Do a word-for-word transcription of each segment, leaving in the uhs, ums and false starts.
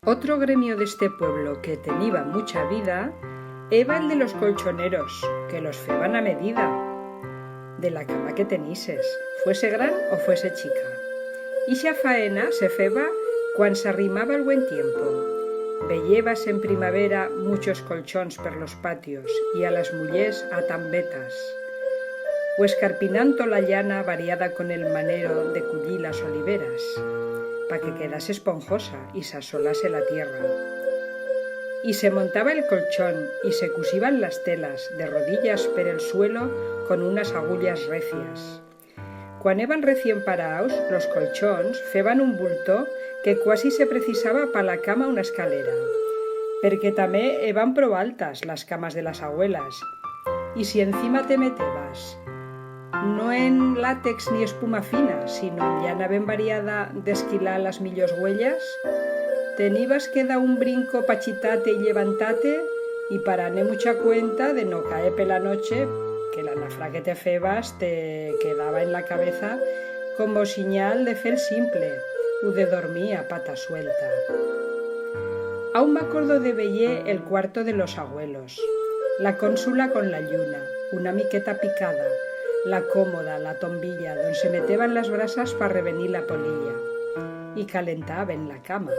Otro gremio d'este pueblo que teniba mucha vida eba el de los colchoneros, que los feban a medida, de la cama que tenises, fuese gran o fuese chica. Ixa faena se feba cuan s'arrimaba el buen tiempo. Veyebas en primavera muchos colchons per los patios y a las mullers a tambetas, o escarpinando la llana variada con el manero de cullir las oliveras, pa que quedase esponjosa y s'asolase la tierra. Y se montaba el colchón y se cusiban las telas de rodillas per el suelo con unas agullas recias. Cuan eban recient paraus, los colchons feban un bulto que cuasi se precisaba pa la cama una escalera, perque tamé eban prou altas las camas de las agüelas, y si encima te metebas, no en látex ni espuma fina, sino en llana ben variada d'esquilar las millors uellas, tenibas que dar un brinco pa chitar-te y llevantar-te, y parar-ne mucha cuenta de no caer per la noche, que la nafra que te febas te quedaba en la cabeza como sinyal de fer el simple u de dormir a pata suelta. Aún m'acordo de veyer el cuarto de los agüelos, la cónsula con la lluna, una miqueta picada, la cómoda, la tombilla, d'on se meteban las brasas pa revenir la polilla, y calentar ben la cama,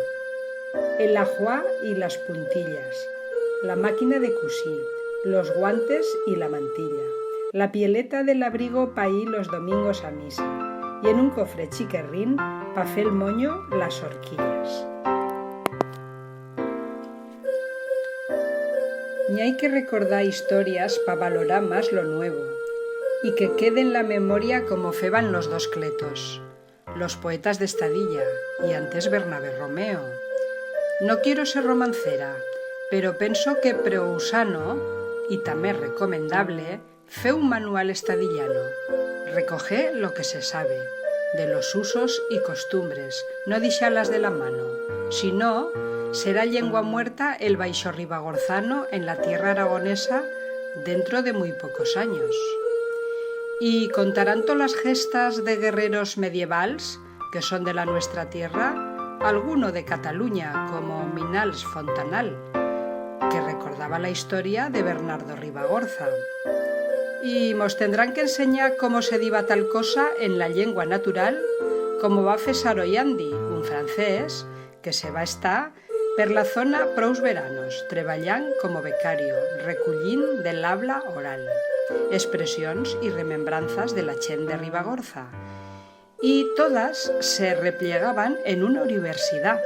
el ajuar y las puntillas, la máquina de cusir, los guantes y la mantilla, la pieleta de l'abrigo pa ir los domingos a misa, y en un cofre chiquerrín pa fer el monyo las horquillas. N'i hai que recordar historias pa valorar mas lo nuevo, y que quede en la memoria como feban los dos cletos, los poetas d'Estadilla, y antes Bernabé Romeo. No quiero ser romancera, pero penso que prou sano, y tamé recomendable, fer un manual estadillano, recoger lo que se sabe de los usos y costumbres, no dixar-las de la mano, si no, será llengua muerta el baixo ribagorzano en la tierra aragonesa dentro de muy pocos anyos. Y contarán tolas gestas de guerreros medievals que son de la nuestra tierra, alguno de Cataluña, como Minals Fontanal, que recordaba la historia de Bernardo Ribagorza. Y mos tendrán que ensenyar cómo se diba tal cosa en la llengua natural, como va fer Saroyandi, un francés, que se va estar per la zona prous veranos, treballant como becario, recollint de l'habla oral expressions y remembranzas de la chent de Ribagorza. Y todas se replegaban en una universidat,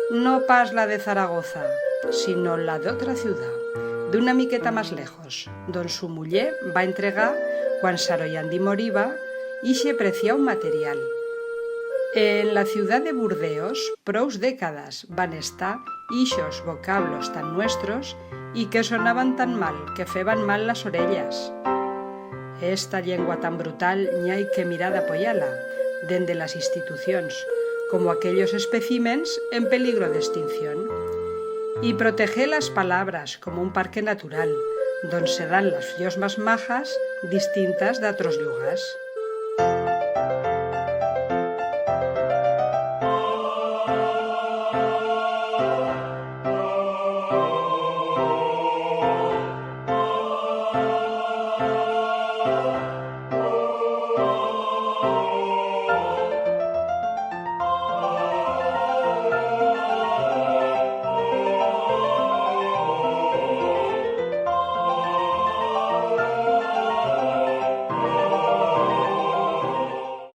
no pas la de Zaragoza, sino la d'otra ciudat, d'una miqueta mas lejos, d'on su muller va entregar, cuan Saroyandi moriba, ixe preciau material. En la ciudat de Burdeos, prous decadas van estar ixos vocablos tan nuestros y que sonaban tan mal que feban mal las orellas. Esta llengua tan brutal n'i hai que mirar d'apoyar-la dende las institucions, como aquellos especimens en peligro d'extincion. Y proteger las palabras como un parque natural, d'on se dan las fllors mas majas, distintas d'atros llugars.